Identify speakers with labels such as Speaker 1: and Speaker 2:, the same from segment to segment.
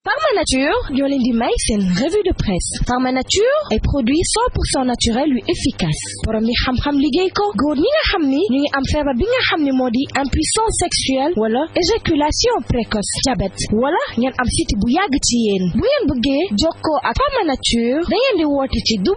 Speaker 1: Pharma Nature ñoo leen di may seen revue de presse. Pharma Nature ay produit 100% naturel yu efficace borom yi xam-xam liggéey ko góor ñi nga xam ni ñu ngi am feebar bi nga xam ni moo di impuissance sexuelle wala éjaculation précoce diabète wala ngeen am siti bu yàgg ci yéen bu ngeen bëggee jokkoo ak Pharma Nature da ngeen di woote ci 00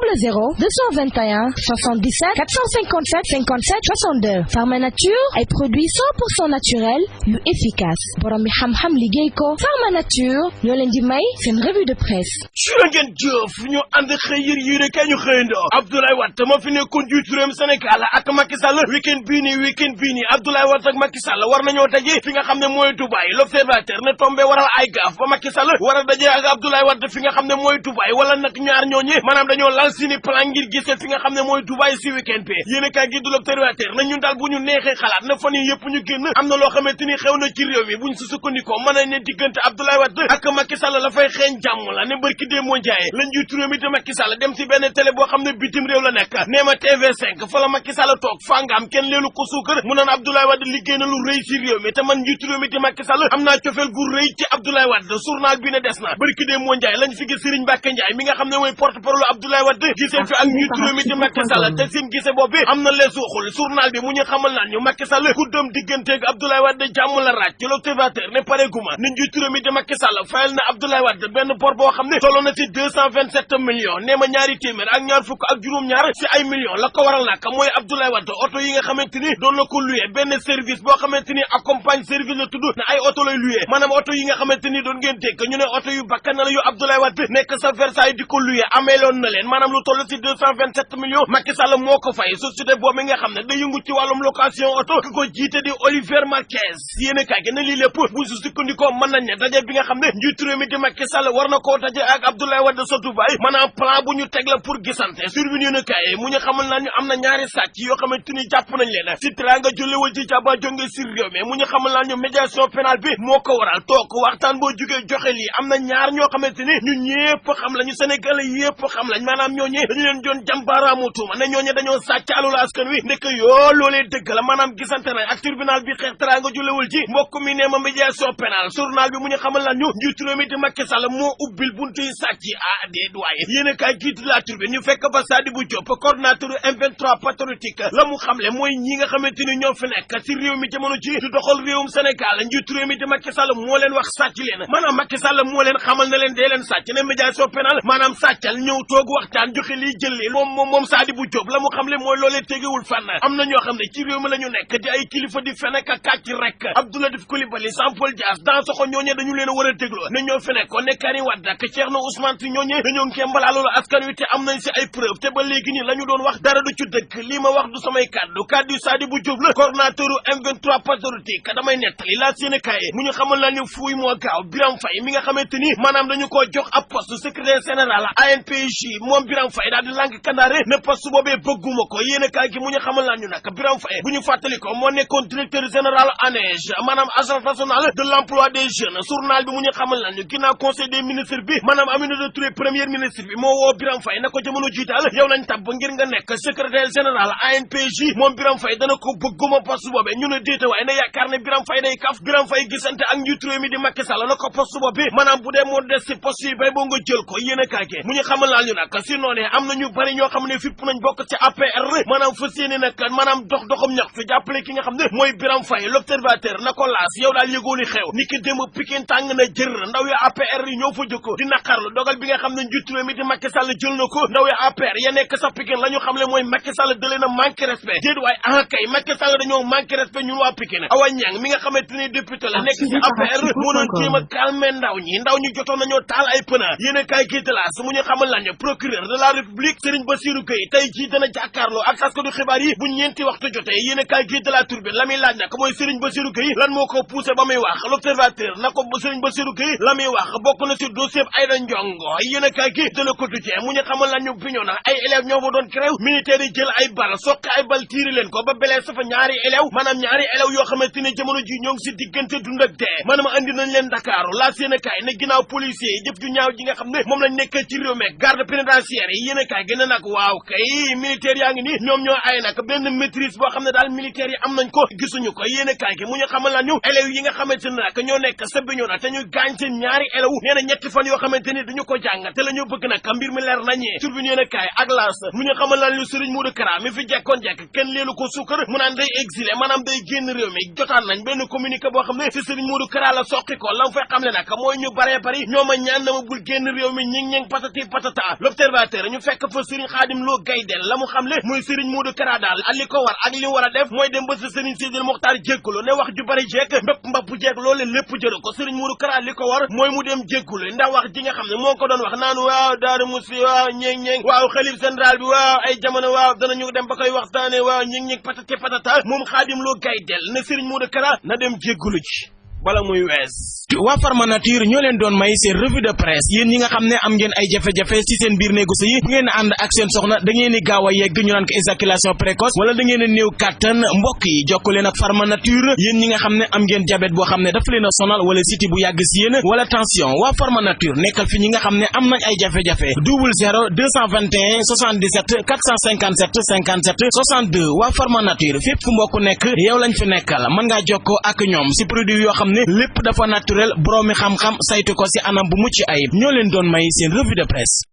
Speaker 1: 221 77 457 57 62 Pharma Nature ay produit 100% naturel yu efficace borom yi xam-xam liggéey ko Pharma Nature leen di may seen revue de presse.
Speaker 2: Jërë ngeen jëf ñu ànd xëy yër kay ñu xëyandoo Abdoulaye Wade ma fi nekkoon njiitu réewum Sénégal ak Macky Sall week-end bii nii Abdoulaye Wade ak Macky Sall war nañoo daje fi nga xam ne mooy Dubaï l'observateur ne tombé waral ay gaaf ba Macky Sall war a daje ak Abdoulaye Wade fi nga xam ne mooy Dubaï wala nag ñaar ñooñi maanaam dañoo lal seeni plan ngir gisee fi nga xam ne mooy Dubaï si week-end bi yéen kay gi du l'observateur na ñun daal bu ñu neexee xalaat na fan yi yëpp ñu génn am na loo xamante ni xew na ci réew mi buñ su sukkandikoo mën nañ ne diggante Abdoulaye Wade ak Macky Sall la fay xeeñ jàmm la ne barki dee moo njaaye la njiitu réew mi te Macky Sall dem ci benn télé boo xam ne bitim réew la nekk nee ma TV5 fa la Macky Sall toog fangaam kenn leelu ko suukar mu naan Abdoulaye Wade liggéey na lu rëy ci réew mi te man njiitu réew mi te Macky Sall am naa cofeel gu rëy ci Abdoulaye Wade journal bi ne des na barki dee moo njaaye lañ fi gis Serigne Mbacké Ndiaye mi nga xam ne mooy porte-parole Abdoulaye Wade gisee fi ak njiitu réew mi te Macky Sall te seen gise boobu am na lees waxul journal bi mu ñu xamal naan ñu Macky Sall ku dem digganteeg Abdoulaye Wade jàmm la raaj ci l'observateur ne pare guma ne njiitu réew mi te Macky Sall fayal na Abdoulaye Wade benn bor boo xam ne tolloon na ci 227 millions nee ma ñaari téeméer ak ñaar fukk ak juróom-ñaar ci ay millions la ko waral nag mooy Abdoulaye Wade oto yi nga xamante ni doon na ko loué benn service boo xamante ni accompagne service la tudd ne ay oto lay loué maanaam oto yi nga xamante ni doon ngeen dégg ñu ne oto yu bakkan la yu Abdoulaye Wade nekk sa Versailles di ko loué ameeloon na leen maanaam lu toll ci 227 millions Macky Sall moo ko fay société boobu nga xam ne da yëngu ci wàllum location oto ki ko jiite di Olivier Marquez yéen kay gi ne lii lépp bu su sukkandikoo mën nañ ne daje bi nga xam ne njiitu réew mi di Macky Sall war na koo daje ak Abdoulaye Wade sa Dubaï maanaam plan bu ñu teg la pour gisante survenu ne kay mu ñu xamal naa ñu am na ñaari sàcc yoo xamante ni jàpp nañ leen si teraanga jëlewal ci jàba jonge si réew mi mu ñu xamal naa ñu médiation pénale bi moo ko waral toog waxtaan boo jógee joxe lii am na ñaar ñoo xamante ni ñu ñëpp xam lañu Sénégalais yëpp xam lañ maanaam ñooñu dañu leen doon jàmbaaraamu tuuma ne ñooñu dañoo sàcc alalu askan wi ndek yoo loolee dëgg la maanaam gisante nañ ak tribunal bi xeex teraanga jëlewal ci mbokk mi nee ma médiation pénale journal bi mu ñu xamal naa ñu njiitu réew mi di Macky Sall moo ubbil buntu yi sàcc déet waaye yéen a kaay giit la Tribune ñu fekk ba Sadibou Diop coordinateur M23 patriotique la mu xamle mooy ñi nga xamante ni ñoo fi nekk ci réew mi jamono ji di doxal réewum Sénégal njiitu réew mi di Macky Sall moo leen wax sàcc leen maanaam Macky Sall moo leen xamal na leen dee leen sàcc ne médiation pénale maanaam sàccal ñëw toog waxtaan joxe lii jël lii moom Sadibou Diop la mu xamle mooy loolee tegewul fànn am na ñoo xam ne ci réew mi la ñu nekk di ay kilifa di fen ak kàcc rek Abdoulaye Diouf Coulibaly Jean-Paul Dias dans soxo ñooñee dañu leen a war a dégloo ne ñoo fi nekkoon ne Karim Wade ak Thierno Ousmane si ñooñee dañoo ngembala loolu askan wi te am nañ si ay preuve te ba léegi nii la ñu doon wax dara du ci dëgg lii ma wax du samay kàddu Sadibou Diop la coordinateur M23 patriotique damay nettali laa séene kaye mu ñu xamal naa ñu fuuy moo gaaw Birame Faye mi nga xamante ni maanaam dañu koo jox ab poste secrétaire général ANPJ moom Birame Faye daal di lànk kandaare ne poste boobee bëgguma ko yéene kaay gi mu ñu xamal naa ñu nag Birame Faye bu ñu fàttali ko moo nekkoon directeur général ANEJ maanaam agence nationale de l'emploi des jeunes journal bi mu ñu xamal naa ñu ginnaaw conseil des ministres bi maanaam Aminata Touré premier ministre bi moo woo Birame Faye na ko jamono ji daal yow lañ tabb ngir nga nekk secrétaire général ANPJ moom Birame Faye dana ko bëgguma poste boobee ñu ne déete waaye na yaakaar ne Birame Faye day kaf Birame Faye gisante ak njiitu réew mi di Macky Sall na ko poste boobee maanaam bu dee moo des ci poste yi bay boo nga jël ko yéen a kaake mu ñu xamal naa ñu nag si noonee am na ñu bari ñoo xam ne fipp nañ bokk ci APR maanaam fas yéene nag maanaam doxam ñaxtu jàppale ki nga xam ne mooy Birame Faye l'observateur na ko laas yow daal yëgoo li xew ni ki démb Pikine tàng na jër ndaw ya APR yi ñoo fa jëkko di naqarlu dogal bi nga xam ne njiitu réew mi di Macky Sall jël na ko ndaw ya APR ya nekk sa Pikine la ñu xam le mooy Macky Sall dalee na manqué respect déet waaye kay Macky Sall dañoo manqué respect ñun waa Pikine Awa Niang mi nga xamante ni député la nekk ci APR moo doon jéem a calmer ndaw ñi jotoon nañoo taal ay pneu yéen a kaay gi de la su mu ñu xamal lañu procureur de la République Serigne Bassirou Gueye tey jii dana jàkkaarloo ak taskatu xibaar yi bu ñeenti waxtu jotee yéen a kaay gi de la Tribune la muy laaj nag mooy Serigne Bassirou Gueye lan moo ko poussé ba muy wax l'observateur na ko Serigne Bassirou Gueye la muy wax bokk na ci dossier Aïda Ndiongo yéen a kaay gi de la Quotidien mu ñu xamal lañu Bignona ay élèves ñoo fa doon grève militaires yi jël ay bal soqi ay bal tiiri leen ko ba belee sa fa ñaari élèves maanaam ñaari élèves yoo xamante ne jamono ji ñoo ngi si diggante dund ak dee maanaam andi nañ leen Dakar la yéen a kaay ne ginnaaw policiers yi jëf ju ñaaw ji nga xam ne moom lañ nekkee ci réew mi garde pénitentiaire yi yéen a kaay gën a nag waaw kay militaires yaa ngi ni ñoom ñoo ay nag benn maîtrise boo xam ne daal militaires yi am nañ ko gisuñu ko yéen a kaay gi mu ñu xamal la ñu élèves yi nga xamante ne nag ñoo nekk sa Bignona te ñu gaañ seen ñaari elew nee na ñetti fan yoo xamante ni duñu ko jàng te la ñu bëgg nag mbir mi leer nañee Tribune yéen a kaay ak L'As mu ñu xamal lan lu Serigne Modou Kara mi fi jekkoon jekk kenn leelu ko suukar mu naan day exilé maanaam day génn réew mi jotaan nañ benn communiqué boo xam ne ci Serigne Modou Kara la soqi ko lam fay xam le nag mooy ñu baree bari ñooma ñaan na ma bul génn réew mi ñing patati patata L'Observateur ñu fekk fa Serigne Khadim Lo Gaydel la mu xam le muy Serigne Modou Kara daal li ko war ak li war a def mooy dem ba ci Serigne Sidil Mokhtar jéggulu ne wax ju bari jeek mbépp mbapp jeek loolu lépp jëru ko Serigne Modou Kara li ko war mooy mu dem jéggulu ndax wax ji nga xam ne moo ko doon wax naan waaw Daaru Musi waaw ñing waaw xalif général bi waaw ay jamono waaw danañu dem ba koy waxtaane waaw ñing patati patata moom Khadim Lo Gaydel ne Serigne Modou Kara na dem jéggulu ci bala muy wees. waa Pharma Nature ñoo leen doon may seen revue de presse yéen ñi nga xam ne am ngeen ay jafe-jafe ci seen biir néegu sëy bu ngeen ànd ak seen soxna da ngeen di gaaw a yegg ñu naan ko éjaculation précoce wala da ngeen a néew kàttan mbokk yi jokk leen ak Pharma Nature yéen ñi nga xam ne am ngeen diabète boo xam ne dafa leen a sonal wala siti bu yàgg ci yéen wala tension waa Pharma Nature nekkal fi ñi nga xam ne am nañ ay jafe-jafe 00 221 77 457 57 62 waa Pharma Nature fépp fu mbokk nekk yow lañ fi nekkal mën ngaa jokkoo ak ñoom ci produit yoo xam ne lépp dafa naturel boroomi xam-xam saytu ko ci anam bu mucc ayib ñoo leen doon may seen revue de presse